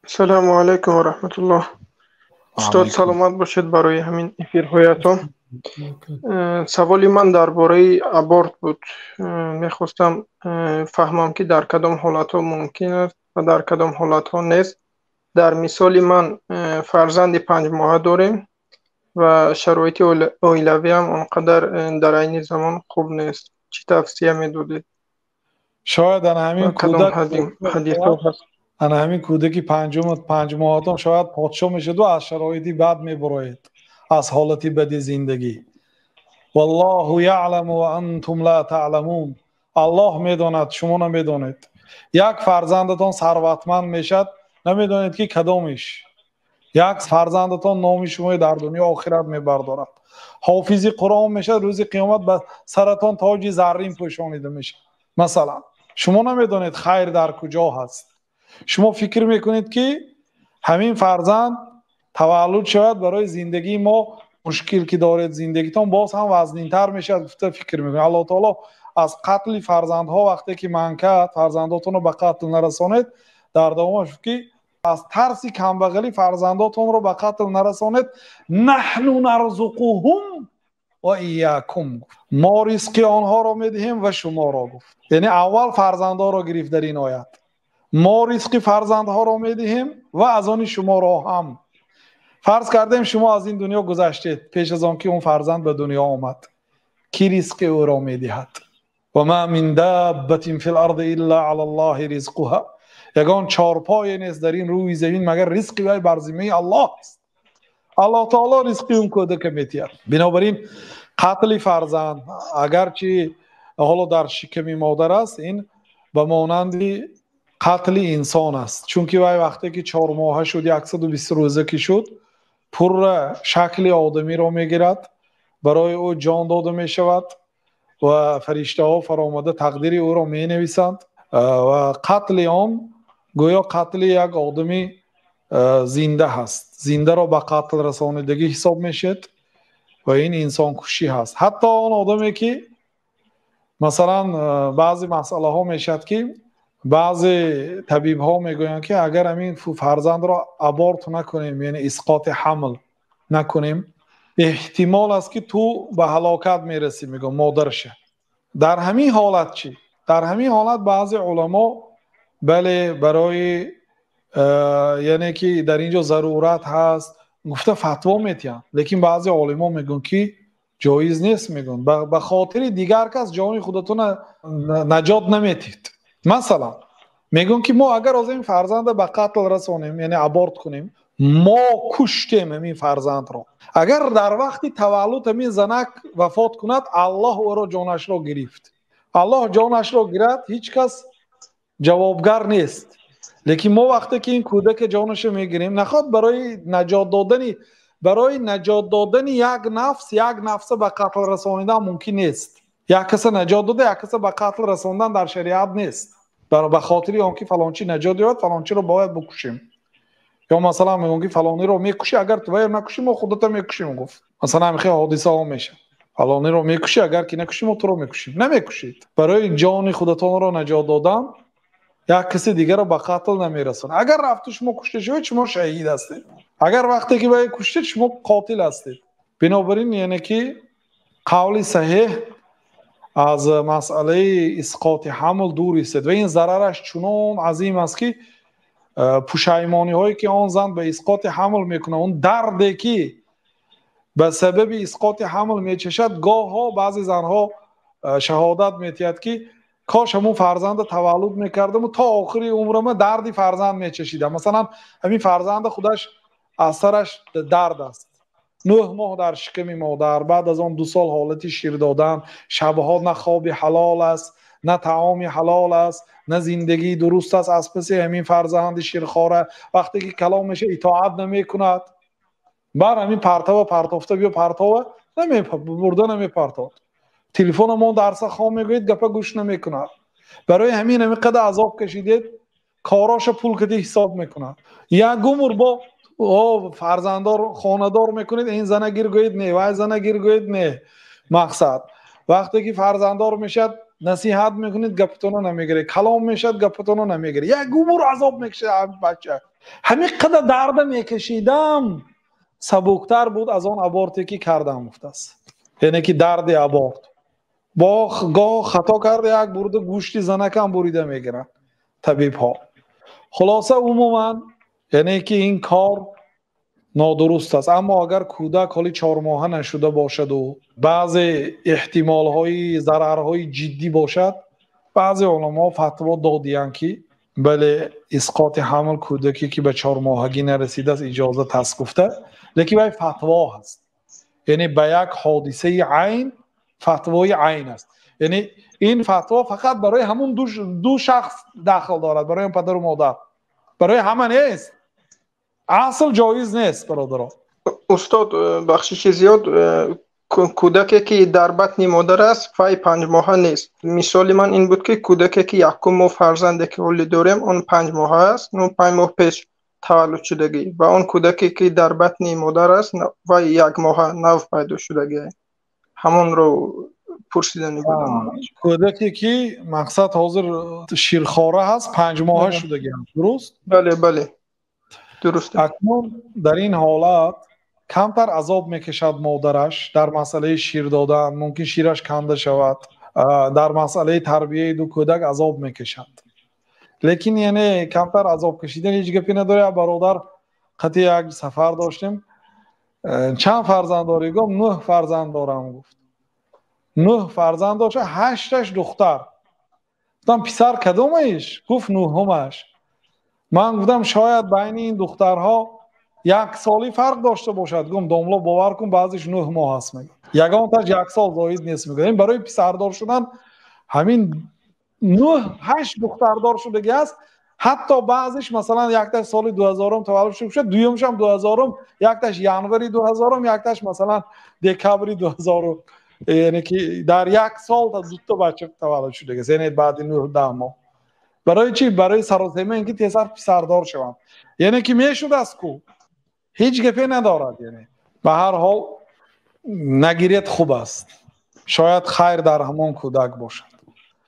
Салому алайкум ва раҳматуллоҳ. Устод, саломат бошед барои ҳамин эфирҳоятон. Саволи ман дар бораи аборт буд. Мехостам фаҳмам, ки дар кадом ҳолатҳо мумкин аст ва дар кадом ҳолатҳо нест. Дар мисоли ман фарзанди 5 моҳа дорем ва шароити оилавиам он қадар дар айни замон хуб нест. Чӣ тавсия медодед? Шояд ана ҳамин кӯдак, ҳадисҳо ҳаст. Ана ҳамин кӯдаки 5 моҳатон шояд подшоҳ мешуду аз шароити бад мебуроед, аз ҳолати бади зиндагӣ. والله يعلم وأنتم لا تعلمون. Аллоҳ медонад, шумо намедонед. Як фарзандатон сарватманд мешад, намедонед, ки кадомиш. Як фарзандатон номи шумои дар дунё, охират мебардорад, ҳофизи Қуръон мешад, рӯзи қиёмат ба саратон тоҷи заррин пӯшонида мешавад, масалан. Шумо намедонед, хайр дар куҷо ҳаст. Шумо фикр мекунед, ки ҳамин фарзанд таваллуд шавад, барои зиндагии мо мушкил ки доред, зиндагитон боз ҳам вазнинтар мешавад, гуфта фикр мекунед. Аллоҳ таоло аз қатли фарзандҳо вақте ки манъ кард, фарзандотонро ба қатл нарасонед, дар давомаш гуфт, ки аз тарси камбағалӣ фарзандотонро ба қатл нарасонед. نحن نرزقهم وإياكم, мо ризқи онҳоро медиҳем ва шуморо, гуфт. Яъне аввал фарзандҳоро гирифт дар ин оят. Мо ризқи фарзандҳоро медиҳем ва аз они шуморо ҳам. Фарз кардем, шумо аз ин дунё гузаштед пеш аз он ки он фарзанд ба дунё омад, кӣ ризқи ӯро медиҳад? وما من دابة في الأرض إلا على الله رزقها. Ягон чорпое нест дар ин рӯи замин, магар ризқи вай бар зиммаи Аллоҳ аст. Аллоҳ таоло ризқи он кӯдака метиҳад. Бинобар ин қатли фарзанд, агарчи ҳоло дар шиками модар аст, ин ба монанди қатли инсон аст, чунки вай вақте ки 4 моҳа шуд, 120 рӯза ки шуд, пурра шакли одамиро мегирад, барои ӯ ҷон дода мешавад ва фариштаҳо фаромада тақдири ӯро менависанд ва қатли он гӯё қатли як одами зинда ҳаст. Зиндаро ба қатл расонидагӣ ҳисоб мешавад ва ин инсонкушӣ ҳаст. Ҳатто он одаме ки, масалан, баъзе масъалаҳо мешавад, ки баъзе табибҳо мегӯянд, ки агар ҳамин фарзандро аборт накунем, яъне исқоти ҳамл накунем, эҳтимол аст, ки ту ба ҳалокат мерасӣ, мегӯям модарша. Дар ҳамин ҳолат чӣ? Дар ҳамин ҳолат баъзе уламо, бале, барои яъне ки дар ин ҷо зарурат ҳаст, гуфта фатво метиҳанд. Лекин баъзе олимо мегӯянд, ки ҷоиз нест. Мегӯянд, ба хотири дигар кас ҷони худатона наҷот наметиҳед. Масалан, мегӯям, ки мо агар ҳозир ин фарзанда ба қатл расонем, яъне аборт кунем, мо куштем ҳамин фарзандро. Агар дар вақти таваллуд ҳамин занак вафот кунад, Аллоҳ ӯро ҷонашро гирифт. Аллоҳ ҷонашро гирад, ҳеҷ кас ҷавобгар нест. Лекин мо вақте ки ин кӯдака ҷонашро мегирем, наход барои наҷот додани як нафс як нафса ба қатл расонидан мумкин нест. Як каса наҷот дода, як каса ба қатл расондан дар шариат нест. Ба хотири он ки фалончӣ наҷот ёбад, фалончиро бояд букушем. Ё масалан, мегӯям, ки фалониро мекушӣ, агар вая накушӣ, мо худата мекушем, гуфт. Масалан, ҳамин хел ҳодисаҳо мешавад. Фалониро мекушӣ, агар ки накушӣ, мо туро мекушем. Намекушед. Барои ҷони худатонро наҷот додан як каси дигарро ба қатл намерасонад. Агар рафту шумо кушта шавед, шумо шаҳид ҳастед. Агар вақте ки вая куштед, шумо қотил ҳастед. Бинобар ин, яъне ки қавли саҳеҳ, аз масъалаи исқоти ҳамл дур истед. Ва ин зарараш чунон азим аст, ки пушаймониҳое ки он зан ба исқоти ҳамл мекунад, он дарде ки ба сабаби исқоти ҳамл мечашад, гоҳҳо баъзе занҳо шаҳодат метиҳад, ки кош ҳамун фарзанда таваллуд мекардаму то охири умрама дарди фарзанд мечашидам. Масалан, ҳамин фарзанда худаш аз сараш дард аст: 9 моҳ дар шиками модар, баъд аз он 2 сол ҳолати шир додан, шабҳо на хоби ҳалол аст, на таоми ҳалол аст, на зиндагии дуруст аст. Аз паси ҳамин фарзанди ширхора, вақте ки калон меша, итоат намекунад. Бар ҳамин партова партофта биё, партова бурда намепартод, телефономон дарса хом мегӯед, гапа гӯш намекунад. Барои ҳамин ҳамин қадар азоб кашидед, короша пул кади ҳисоб мекунад. Як умр бо фарзанддор, хонадор мекунед, ин зана гир, гӯед не, вай зана гир, гӯед не. Мақсад, вақте ки фарзанддор мешавад, насиҳат мекунед, гапатонро намегиред, калон мешавад, гапатонро намегиред, як умр азоб мекашад бача. Ҳамин қадар дарда мекашидам, сабуктар буд аз он аборте ки кардам, гуфтааст. Яъне ки дарди аборт. Бо гоҳ хато карда як бурда гӯшти занакам бурида мегиранд табибҳо. Хулоса, умуман, яъне ки ин кор нодуруст аст. Аммо агар кӯдак ҳоли 4 моҳа нашуда бошаду баъзе эҳтимолҳои зарарҳои ҷиддӣ бошад, баъзе уламоҳо фатво додиянд, ки бале, исқоти ҳамл кӯдаке ки ба 4 моҳагӣ нарасидааст, иҷозат ҳаст гуфта. Лекин вай фатво ҳаст, яъне ба як ҳодисаи айн фатвои айн аст. Яъне ин фатво фақат барои ҳамун ду шахс дахл дорад, барои падару модар, барои ҳама нест. Асл ҷоиз нест, бародаро. Устод, бахшиши зиёд, кӯдаке ки дар батни модар аст, вай 5 моҳа нест. Мисоли ман ин буд, ки кӯдаке ки якум мо фарзанде ки ҳолӣ дорем, он 5 моҳа аст, ну, 5 моҳ пеш таваллуд шудагӣ, ва он кӯдаке ки дар батни модар аст, вай 1 моҳа, нав пайдо шудагӣ, ҳамонро пурсидани будам. Кӯдаке ки, мақсад, ҳозир ширхора ҳаст, 5 моҳа шудагӣ, дуруст? Бале, дуруст. Акнун дар ин ҳолат камтар азоб мекашад модараш дар масъалаи шир додан, мумкин шираш канда шавад, дар масъалаи тарбияи ду кӯдак азоб мекашад. Лекин яъне камтар азоб кашидан ҳеҷ гапе надорад. Бародар қати як сафар доштем. Чанд фарзанд дорӣ? Гуфт: «Нӯҳ фарзанд дорам», гуфт. Нӯҳ фарзанд дошта, ҳашташ духтар. Гуфтам: «Писар кадомаиш?» Гуфт: «Нӯҳумаш». Ман гуфтам: «Шояд байни ин духтарҳо як солӣ фарқ дошта бошад». Гуфт: «Домло, бовар кун, баъзеш 9 моҳ аст», мегӯ, «ягонташ як сол зоид нест», мегӯ. Ин барои писардор шудан ҳамин нӯҳ, ҳашт духтардор шудагӣ аст. Ҳатто баъзеш, масалан, якташ соли 2000-ум таваллуд шуда бошад, дуюмшам 2000-ум, якташ январи 2000-ум, якташ, масалан, декабри 2000-ум, яъне ки дар як сол дута бача таваллуд шудагист, яъне баъди 9-10 моҳ. Барои чӣ? Барои саросема, ин ки тезтар писардор шаванд. Яъне ки мешудааст ку, ҳеҷ гапе надорад. Яъне ба ҳар ҳол нагиред, хуб аст, шояд хайр дар ҳамон кӯдак бошад.